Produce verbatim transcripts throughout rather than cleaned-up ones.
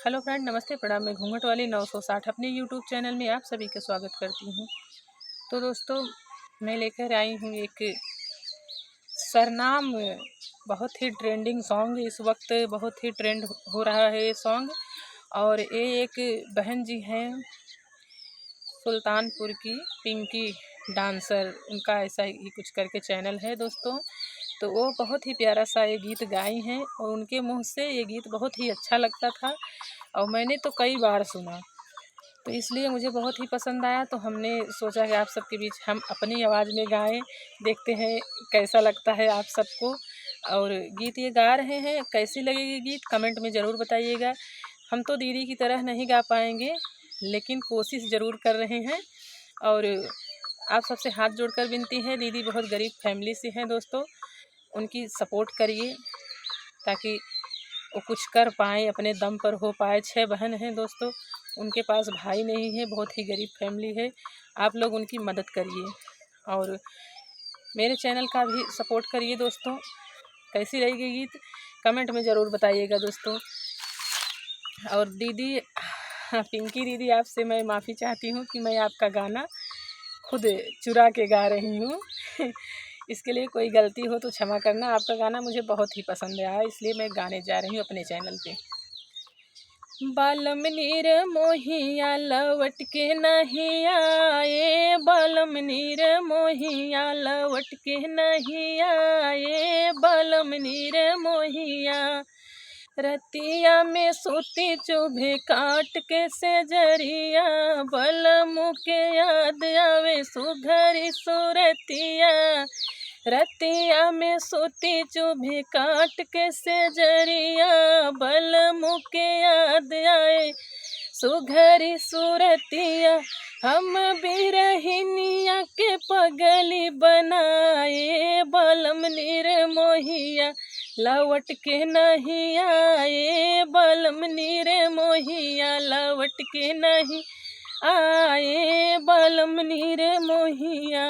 हेलो फ्रेंड, नमस्ते, प्रणाम। मैं घूंघट वाली नौ सौ साठ अपने यूट्यूब चैनल में आप सभी का स्वागत करती हूँ। तो दोस्तों, मैं लेकर आई हूँ एक सरनाम, बहुत ही ट्रेंडिंग सॉन्ग, इस वक्त बहुत ही ट्रेंड हो रहा है ये सॉन्ग। और ये एक बहन जी हैं सुल्तानपुर की, पिंकी डांसर, उनका ऐसा ही कुछ करके चैनल है दोस्तों। तो वो बहुत ही प्यारा सा ये गीत गाई हैं और उनके मुँह से ये गीत बहुत ही अच्छा लगता था और मैंने तो कई बार सुना, तो इसलिए मुझे बहुत ही पसंद आया। तो हमने सोचा कि आप सबके बीच हम अपनी आवाज़ में गाएँ, देखते हैं कैसा लगता है आप सबको। और गीत ये गा रहे हैं, कैसी लगेगी गीत, कमेंट में ज़रूर बताइएगा। हम तो दीदी की तरह नहीं गा पाएंगे, लेकिन कोशिश ज़रूर कर रहे हैं। और आप सबसे हाथ जोड़कर विनती है, दीदी बहुत गरीब फैमिली से हैं दोस्तों, उनकी सपोर्ट करिए ताकि वो कुछ कर पाएँ, अपने दम पर हो पाए। छः बहन हैं दोस्तों, उनके पास भाई नहीं है, बहुत ही गरीब फैमिली है। आप लोग उनकी मदद करिए और मेरे चैनल का भी सपोर्ट करिए दोस्तों। कैसी रहेगी गीत, कमेंट में ज़रूर बताइएगा दोस्तों। और दीदी, हाँ, पिंकी दीदी, आपसे मैं माफ़ी चाहती हूँ कि मैं आपका गाना खुद चुरा के गा रही हूँ। इसके लिए कोई गलती हो तो क्षमा करना। आपका गाना मुझे बहुत ही पसंद आया, इसलिए मैं गाने जा रही हूँ अपने चैनल पे। बालम नीर मोहिया लवट के नहीं आए, बालम नीर मोहिया लवट के नहीं आए, बालम नीर मोहिया। रतिया में सूती चुभे काट के सेजरिया, बलमु के याद आवे सुघरी सूरतिया। रतिया में सूती चुभे काट के सेजरिया, बलमु के याद आए सुघरी सूरतिया। हम बिरहिनिया के पगली बनाए, बलम नीर मोहिया लवट के नहीं आए, बलम नीर मोहिया लवट के नहीं आए, बलम नीर मोहिया।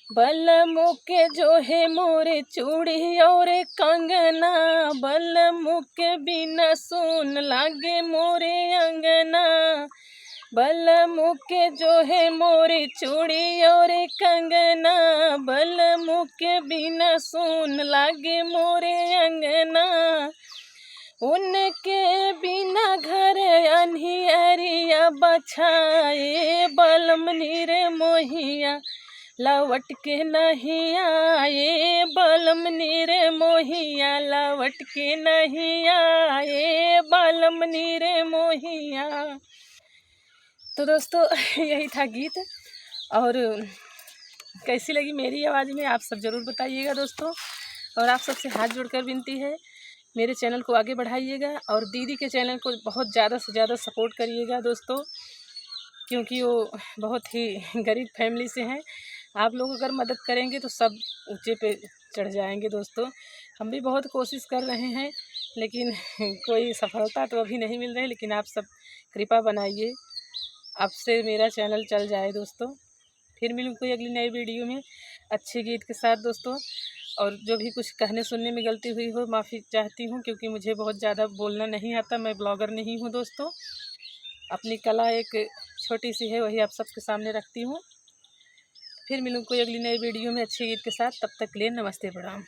बलमु के जो है मोरे चूड़ी और कंगना, बलमु के बिना सुन लागे मोरे अंगना। बलमु के जो है मोरे चूड़ी और कंगना, बलमु के बिना सुन लागे मोरे अंगना। उनके बिना घर अन्हियरिया बछाए, बलम नीर मोहिया लवट के नहीं आए, बलम नीर मोहिया लवट के नहीं आए, बलम नीर मोहिया। तो दोस्तों, यही था गीत। और कैसी लगी मेरी आवाज़ में, आप सब ज़रूर बताइएगा दोस्तों। और आप सबसे हाथ जोड़कर विनती है, मेरे चैनल को आगे बढ़ाइएगा और दीदी के चैनल को बहुत ज़्यादा से ज़्यादा सपोर्ट करिएगा दोस्तों, क्योंकि वो बहुत ही गरीब फैमिली से हैं। आप लोग अगर मदद करेंगे तो सब ऊंचे पे चढ़ जाएंगे दोस्तों। हम भी बहुत कोशिश कर रहे हैं, लेकिन कोई सफलता तो अभी नहीं मिल रही, लेकिन आप सब कृपा बनाइए, आपसे मेरा चैनल चल जाए दोस्तों। फिर मिलूँ कोई अगली नई वीडियो में अच्छे गीत के साथ दोस्तों। और जो भी कुछ कहने सुनने में गलती हुई हो, माफ़ी चाहती हूँ, क्योंकि मुझे बहुत ज़्यादा बोलना नहीं आता, मैं ब्लॉगर नहीं हूँ दोस्तों। अपनी कला एक छोटी सी है, वही आप सबके सामने रखती हूँ। फिर मिलूँ कोई अगली नई वीडियो में अच्छे गीत के साथ, तब तक के लिए नमस्ते, प्रणाम।